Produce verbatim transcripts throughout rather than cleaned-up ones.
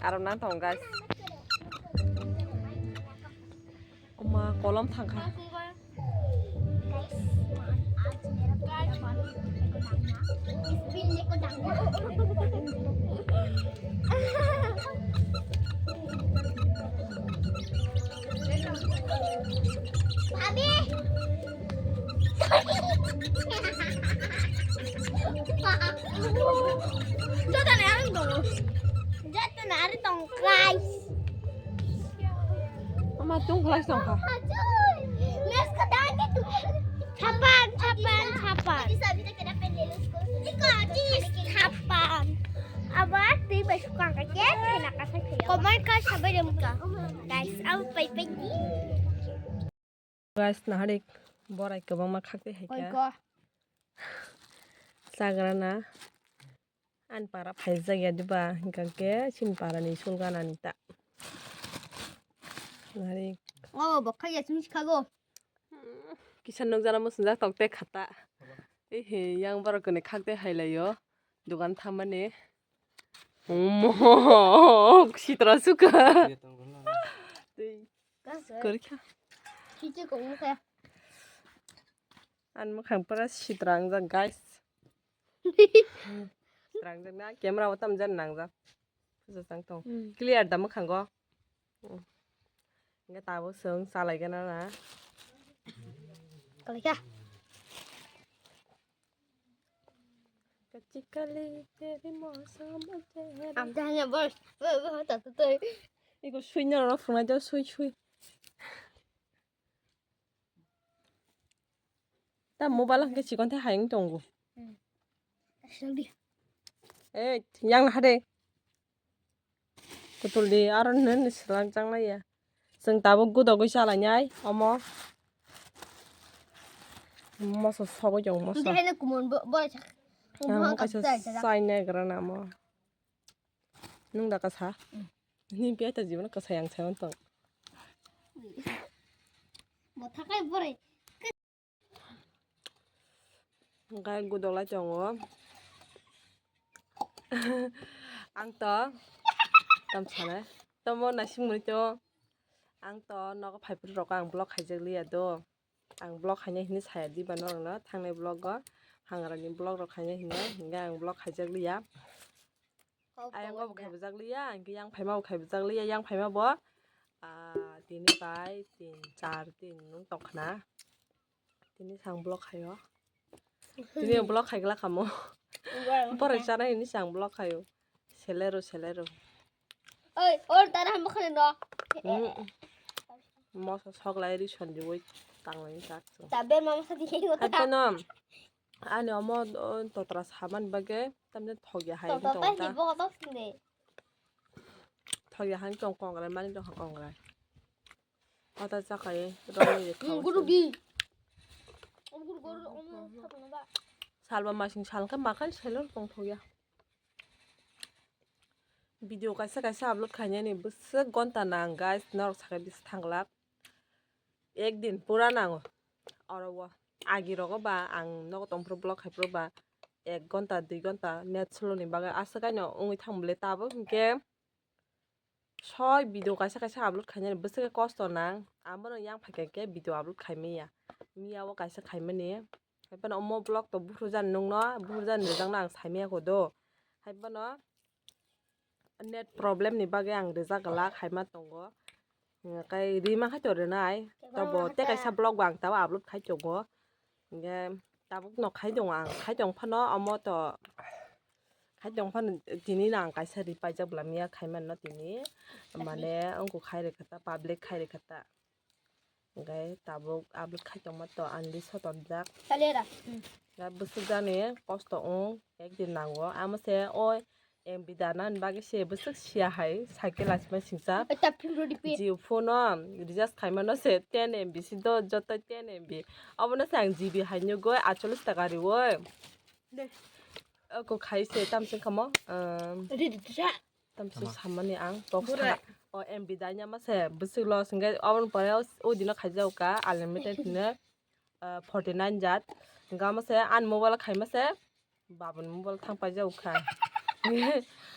Aro nang tong guys. Oma kolom thangkha. Bhabi. Jotoni arung tongo. Jotoni arung tongo, guys. Ama tung khlai tongkha. Sapan, sapan, sapan. Sapan. Aba twi bai sukang ka je, thina ka sai khayo. Komai ka sabai remka. Guys, abo pai pai di. Guys, naharik borai kwbangma khakti hai kha. Chagrana. Ani para phaijak ya diba, hingkha khe chini para ni sul gana ni ta. Naharik. Oh, bokha ya chini sikhago. Kisa nukjana muchungjak tok te khata. Ehe, yang borok kwnwi khak te hai laio. Dogan thammani. Omo, sitra sukha. Tei. Korikha. Ani mwkhang pura sitra wngjak, guys. Sitra wngjak na, camera o tamjani nangjak. Puja tang tong. Hmm. Clear da mwkhango? Hmm. Hingke tabuk chwng chalaigana na? Kalaikha. Kachikali teri mosam chehra. Amtanya bor, bor, bor, ta, ta, ta. Iko sui norok phunai do, sui, sui. Ta mobile hwnkhe chikon tei hayung tongo. Hmm. Aswk di. Ei, yang naha de. Kutul di, aro nini swlak jang nai ya. Chwng tabuk gudogwi chalainai, omo. Moso sogwi tongo, moso. Hwnkhe haino kumon bo, bo, Ang bo kaisa kaisa chai, chai, chai. Chai nai gra na mo. Nung da kasa? Mm. Ni biya ta jibono kasa yang sai tong. Bo thakai borai. Hingke gudolai tongo. Ang to tam sale. Tomo naising muni to. Ang to nogo phaiphuru rok ang vlog khaijak liya do. Ang vlog khaina hini saya diba norokno thangnai vlog o. Hangrani vlog rok khaina hini hingke ang vlog khaijak liya. Ayang bo khaibajak liya, hingke yang phaima bo khaibajak liya, yang phaima bo, ah, tini bai tin, char tin nung tongkhna. Tini sang vlog khaio. Tini vlog khaigla kamo. Borok chana hini sang vlog khaio. Selero, selero. Oi, or tara hambo khane no. Mm. Moso sok lai ri sondiwoi tanglai jak. Tabe mama sa di. Haipano. Ani omo, o, totra samani bagwi tamni thokya hai wngwi tongo ta. Thokya hai wngwi tongo kongrai mani tongkha kongrai. Ota chakhai romwi rikha. Salba masing salkha makhai selon tongthokya. Video kaisa kaisa upload khainani bwswk gonta nang guys, norok sakai bisa thanglak. Ek din pura nango. Oro o agi rogo ba ang nogo tongphuru vlog khaipuru ba ek gonta dui gonta net slow ni bagwi aswk aino wngwi thang bwle tabuk hinkhe soi video kaisa kaisa upload khainani bwswk khe kosto nang. Ang bono yang phaikha khe video upload khaimaya. Miya o kaisa khaimani. Haiphano omo vlog to buphuru jani nungno, buphuru jani rijak no ang saimaya kho do. Haiphano net problem ni bagwi ang rijak glak haima tongo. Hingkhe rima khai to rinai. Tobo tei kaisa vlog bo ang tabo upload khai tongo. Hingkhe tabuk no khai tongo ang. Khai tong phano omo to khai tong phano tini no ang kaisa ripaijak bwla miya khai manno tini. Mane wngkuk khai rikha ta, public khai rikha ta. Hingke tabuk upload khai tongma to ang di sotonjak. Chalera. Hmm. Da bwswk jani kosto wng, ekdin nango. Amo se o M B dana ni bagwi se bwswk siya hai, cycle asima singsa. Oi, ta phim rodi pe. Jio phone o recharge khaimano se ten M B si do, joto ten M B. Obono se ang G B hai nugwi aitchollish taka riwi. De. Oko khai se tamsing kamo, um, Ridi tisa. Tamsing samani ang box burai. O M B daina ma se bwswk loss hingke oboni pore o dino khaijak ka unlimited hino, ah, forty nine jat. Hingke ama se ani mobile khaima se babani mobile thang paijak kha.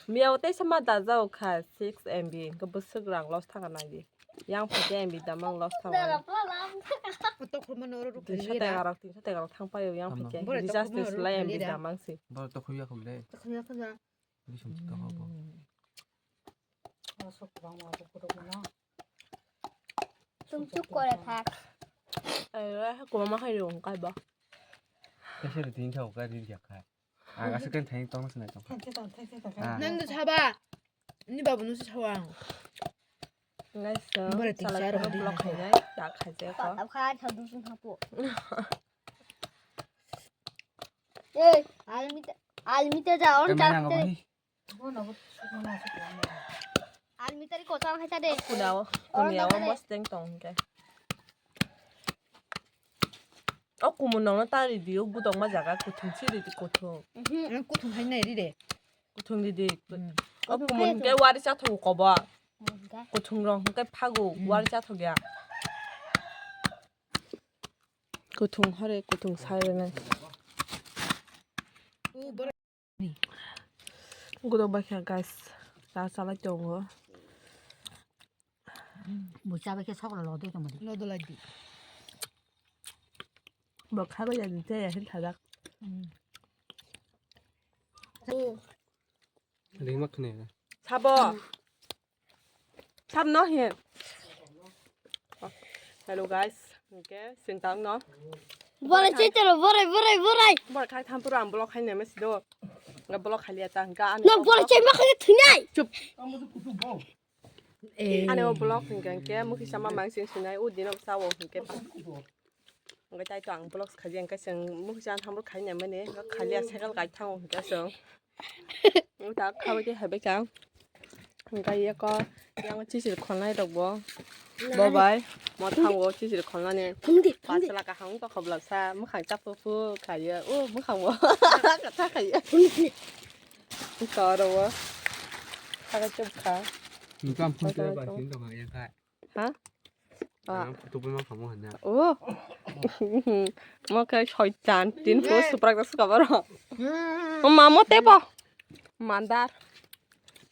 Miya o teisa ma da jao kha six M B, hwnkhe bwswk rang loss thang nai di. Yang phaikhe M B damang loss thang nai. Tokhorma no oro rukha. Tinso tega rok, tinso tega rok thang paio yang phaikhe. Recharge tei swlai M B damang si. Boro tokhorya khum de. Tokhorya khum da. Bini sum chikha hobo. Asok bang ma bo kutuk no. Chum chuk kore thak. Ai, ai, ha kuma ma khai rung kai ba. Kaisa ri tin thau kai ri jak khai. Aga se kan thai tong se na tong. Thank you, thank you, thank you. Nang do saba. Ni babu no se sawa. Guys, so, bore tin chala char ko hodi block na khai ko. Nai, tak khai je ko. Tap khai thau du sung hapo. Ei, almita, almita ja on. Kamera chap ngabo te. Hi. Almita ri kochang hai ta de. Kunao, kunao mosteng tong ke. O kumun nongno ta ridi, o gudokma jaga kuthung si ridi, kuthung. Mhm. Kuthung hai nai ride. Kuthung ridi. Mm. O kuthung kumun hai hwnkhe tu. Wari chathogo kobo. Mm, hwnkhe. Kuthung rok hwnkhe phago, mm, wari chathogya. Kuthung hore, kuthung sai rwnai. Gudok bai kha guys, ta chalai tongo. Bo chabai khe sokla lo de tongmani. Lo do lai di. Bo kha bai ya ni te ya hin thajak. Ring mak khne. Sabo. Sab no he. Hello guys, hwnkhe singtang no. Borai chai tero, borai, borai, borai. Borai khai tham pura ang block khai nema sido. Nga block khai liya ta hwnkhe ani. No borai chai ma khai thunai. Chup. Eh. Ani o block hwnkhe hwnkhe mukhi sama mang sing sunai u dino sa o hwnkhe. Hwnkhe tai to ang block khai liya hwnkhe sing mukhi sama tham pura khai nema ni khai liya cycle kai thango hwnkhe sing. Uta khabai khe haibai kha. Hwnkhe yeko yang chichir khonai rok bo. Bo bai mo thango chichir khonani. Thumdi, thumdi. Pasla kaham to khobla sa mukhang chapu pu khaiya. O mukhang bo. Kata khaiya. Thumdi, thumdi. Karo bo. Kaka chup kha. Nukam phun Kaka chup. Ba sin tong yang kha. Ha? Ah. Ang photo bai ma kamo hanya. Oh. Mo khe soitan, tin phu suprak das ka baro. Hmm. O mamo tebo. Mandar.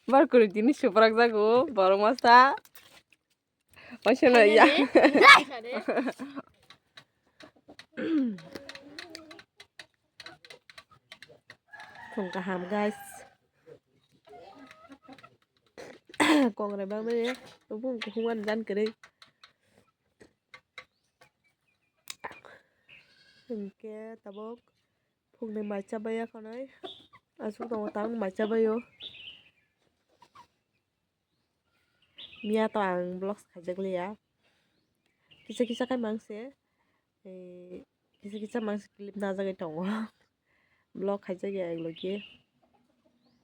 Bar kuri tini suprak jago, borok masa. Oisano ya. Hanya de. Phung kaham, guys. Kongrai bangmani, bung kuhung ani jan kwrwi. Hinkhe tabuk phungni mai chabai ya khwnwi. Aswk tongo tang mai chabai o. Miya to ang vlogs khaijak liya. Kisa kisa khai mangse, eh, kisa kisa mangse clip najagwi tongo. Vlog khaijak ya eklogi.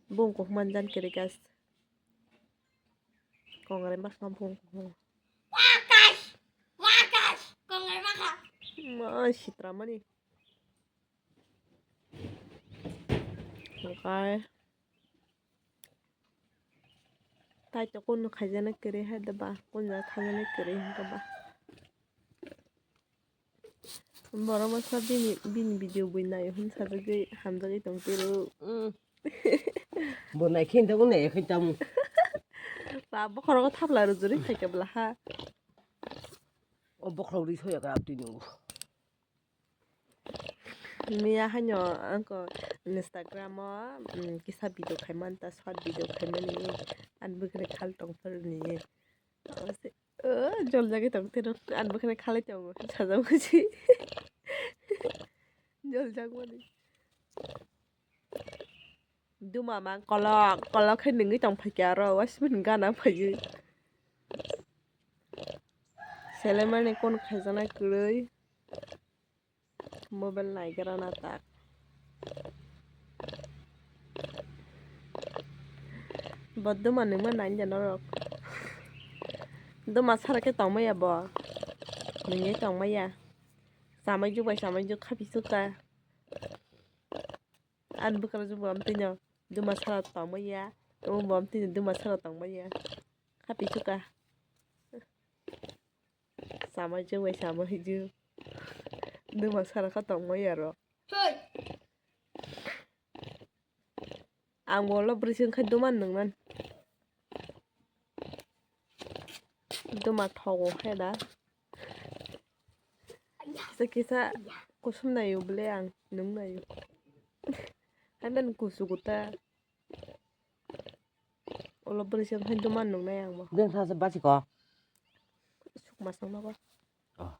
Bung kuhman jan kiri gas. Kongrai mas ma bung kuhman. Wakas! Wakas! Kongrai ma kha. Ma sitra mani. Okai. Tai to kunu khaijana kwrwi hai da ba, kunu ja thangjana kwrwi hinkhe ba. Borok masa bini, bini video bui naio hwn sajagwi hamjagwi tong tiro. Mm. Bo nai khe hinta bo nai khe tamo. Ba bokhorogo thapla rwjagwi phaikha bwla ha. O bokhorok ri soya kha abtwi nungo. Miya haino angko Instagram o, mm, kisa video khaimani ta, short video khaimani, ani bwkhani khal tongphuru ni. O, joljagwi tongphuru, ani bwkhani khalai tongo, sajagwi si. Joljak mani. Duma mang kolok, kolok khe nungwi tong phaikha aro, waismani gana phaiwi. Selemani kon khaijaknai kwrwi. Mobile naigra na tak. Bo duma nungma nai ja norok. Duma sara khe tongmaya bo. Nungwi tongmaya. Chamai juk bai chamai juk khapi sukha. Ani bwkrajwk bo amtwino duma sara tongmaya, omo bo amtwino duma sara tongmaya. Kha pichuka. Sama jwk bai sama hiju. Duma sara kha tongmaya ro. Hey! Ang bo ulo bwrwi se wngkha duma nungmani. Duma thogo khe da. Kisa kisa kusum naio bwle ang nung naio. Haino kusu kuta. Ulo bwrwi se wngkha duma nung nai ang bo. Beng thangsa basi ko. Sukma sangma ko. Oh.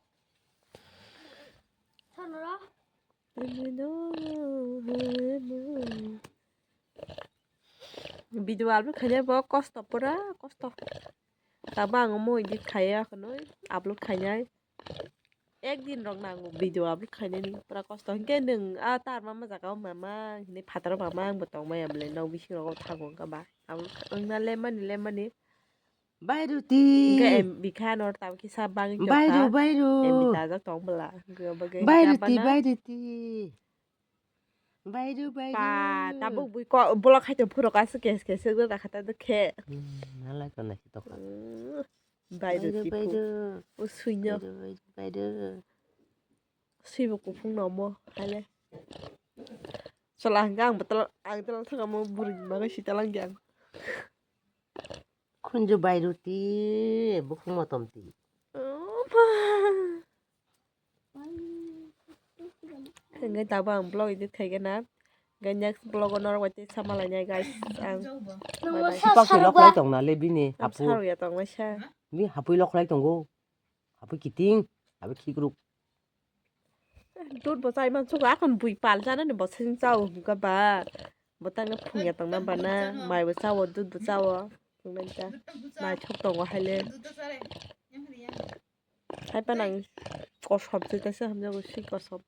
Video upload khainai bo kosto, pura kosto. Tabo ang omo edit khaiya khwnwi upload khainai. Ek din rok nango video upload khainani, pura kosto. Hinkhe nwng a tar mama jaga o mama hinwi phataro mama ang bo tongmaya bwle, nok bising rogo thango wngkha ba. Upload wngna lemani lemani. Bai Ruti. Hingke M B kha nor tabo kisa bangwi Bai Ru, tokha. Bai Ru. M B tajak tong bwla. Hingke bagwi Bai Ruti, bai Ruti. Bai Ru, bai Ru. Pa, tabuk bui ko, bolok hai to phuro kasu kes kes se gura kha ta do khe. Hmm, nalai ko nai to kha. Hmm, Bai Ruti bai Ru. O suinyo. Bai Ru, bai Ru, bai Ru. Sui bo kuphung no mo, hai le. Chola hingke ang botol, ang tala thangamo bwrwi ni bagwi si talang khe ang. Khunju bai Ruti, bukhung motom ti. Hingke tabuk ang vlog edit khaikhe na. Hingke next vlog o norok bai tei sama lainai guys. Ang bye bye. Sipak si loklai tong na le bini hapu. Sarok ya tong laisa. Bini hapui loklai tongo. Hapui kiting, hapui khikruk. Dud bo chai man chugo, akhon bui pal chanani bo seng chao hingka ba. Bo tangna phungya tongna bana, mai bo chao, dud bo chao. Hingmani ta. Naithok tongo haile. Hai pa nang kosom se ta se hamjago si kosom.